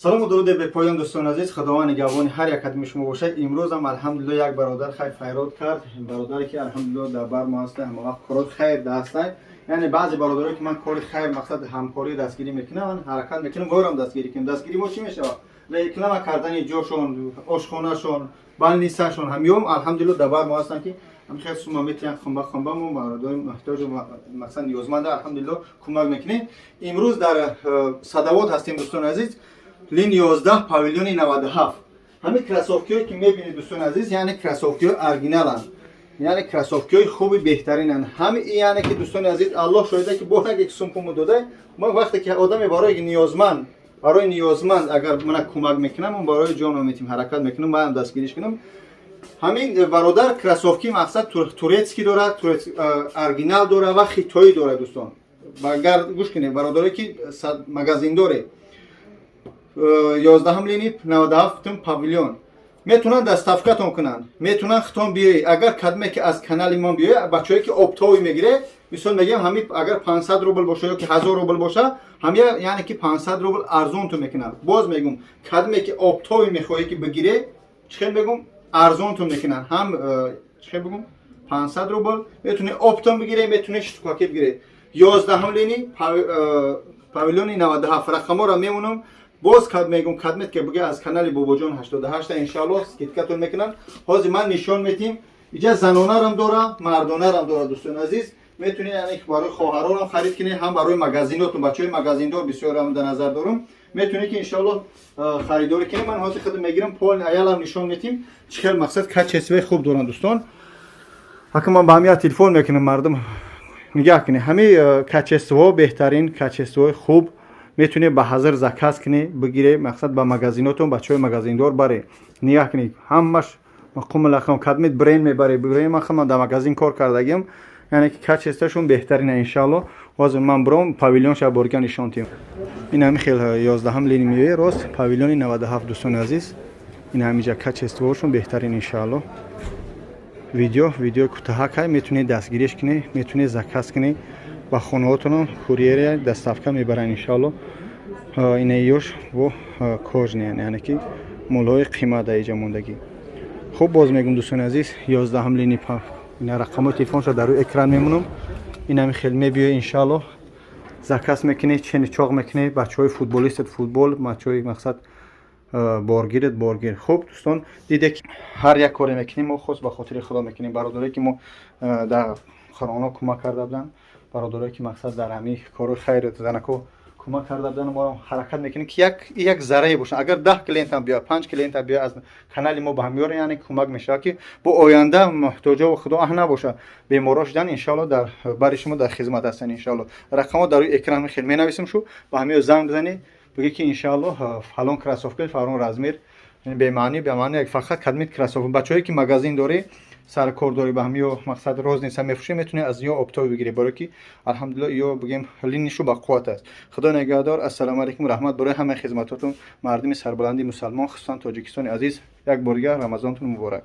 Салому дуруди бепоён, дӯстони азиз. Худованд нигаҳбони ҳар як қадами шумо бошад. Имрӯзам, алҳамдулилло, як бародар хайр файрод кард, бародаре ки, алҳамдулилло, дар бар мо ҳаста, ҳамавақт корои хайр ҳастанд. Яъне баъзе бародарое ки ман кори хайр, мақсад ҳамкорӣ, дастгирӣ мекунам, ман ҳаракат мекунам ворам дастгирӣ кунем. Дастгирӣ мо чӣ мешавад? Реклама кардани ҷошон, ошхонашон, больницашон. Ҳамём, алҳамдулилло, дар бар мо ҳастанд, ки ҳам хел сума метиҳанд, хумба хумба мо бародари муҳтоҷу, мақсад ниёзманда, алҳамдулилло, кӯмак мекунем. Имрӯз дар Садовод ҳастем, дӯстони азиз, линии 11, павильони 97. Ҳамин кроссовкиҳое ки мебинед, дӯстони азиз, яъне кроссовкиҳои оригиналанд, яъне кроссовкиҳои хуби беҳтаринанд. Ҳами, яъне ки, дӯстони азиз, Аллоҳ шоҳида, ки бо наге ки сумпуму дода. Мо вақте ки одаме барои ниёзманд агар мана кӯмак мекунам, он барои ҷон метим, ҳаракат мекунам, маам дастгириш кунам. Ҳамин бародар кроссовки, мақсад, турецкий дорад, оригинал дорад ва хитоӣ дорад. Дӯстон, агар гӯш кунед, бародаре ки магазиндоре, 11-ум линии, 97-ум павильон, метавонанд доставкатон кунанд, метавонанд хитон биёед. Агар кадме ки аз канали мо биёед, бачаҳое ки оптовый мегире, мисол мегӯям, ҳами агар 500 рубл боша ё ки 1000 рубл боша, ҳами яъне ки 500 рубл арзонтон мекунанд. Боз мегӯм, кадме ки оптовый мехоҳе ки бигире, чӣ хел мегӯм, арзонтон мекунанд. Ҳам чӣ хел бигӯм, 500 рубл метавонед оптом бигире, метавонед штукаки бигире. 11-ум линии, павильони 97, рақамҳоро мемонам. Боз кад мегум, кадмет ки биге аз канали Бобоҷон 88, иншааллоҳ, скидкатон мекунам. Ҳозир ман нишон метим. Иҷа занонарам дора, мардонарам дора. Дӯстони азиз, метавонед, яъне барои хоҳарорам харид кунед, ҳам барои магазинотон. Бачаҳои магазиндор бисёрам дар назар дорам. Метавонед ки, иншааллоҳ, харидорӣ кунед. Ман ҳозир худам мегирам, полный аялам нишон метим, чӣ хел, мақсад, качествои хуб доранд. Дӯстон, ҳака ман ба ҳамия телефон мекунам, мардум нигаҳ кунед. Ҳамин качество беҳтарин, качествои хуб. Метавонед ба ҳазир заказ кунед, бигире, мақсад, ба магазинотон, бачаҳои магазиндор баре. Нигаҳ кунед, ҳамаш қумлахам. Кадмет бренд мебаре, бренд. Ман худам дар магазин кор кардагиам, яъне ки качествашон беҳтарина. Иншаалло, ҳозир ман буром павильон ша борга нишон тиҳам. Ин ҳами хел, 11-ум линии меои, рост, павильони 97. Дӯстони азиз, ин ҳамиҷа качествоашон беҳтарин. Иншаалло, видео кӯтаҳакай. Метавонед дастгириш кунед, метавонед заказ кунед, ба хонаҳотонам курьере доставка мебаранд, иншаалло. Ина ёш бо кожаный, яъне ки молҳои қимат дар иҷа мондагӣ. Хуб, боз мегӯм, дӯстони азиз, 11-ум линии, ина рақамҳои телефоншо дар рӯи экран мемонам. Инами хел мебиёед, иншаалло, заказ мекунед, чени чоқ мекунед. Бачаҳои футболистед, футбол, бачаҳои, мақсад, боргиред, боргир. Хуб, дӯстон, диде ки ҳар як коре мекунем, мо хос ба хотири Худо мекунем. Бародаре ки мо дар қуръоно кӯмак карда буданд, бародарое ки, мақсад, дар ҳамин корҳои хайр занако кӯмак карда буданд, мо ҳаракат мекунем, ки як заррае бошад. Агар 10 клиентам биёяд, панҷ клиентам биёяд, аз канали мо ба ҳамёра, яъне кӯмак мешавад, ки бо оянда муҳтоҷо, Худо аҳ набошад, беморо шудан, иншоалло, дар бари шумо дар хизмат ҳастанд. Иншоалло, рақамҳо дар рӯи экран хел менависем, шу ба ҳамёр занг бизанед, бигӯед ки, иншоалло, фалон кроссовка, фалон размер. Бемаъни фақат кадмит кроссовка. Бачаҳое ки магазин дорӣ, саркор дорӣ, ба ҳамё, мақсад, розница мефурӯшӣ, метавонӣ аз ё оптовый бигирӣ, барое ки, алҳамдулилло, ё бигем, линишу ба қувват аст. Худо нигаҳдор. Ассалому алайкум, раҳмат барои ҳамаи хизматотон. Мардуми сарбаланди мусалмон, хусусан Тоҷикистони азиз, як бор дигар Рамазонтон муборак.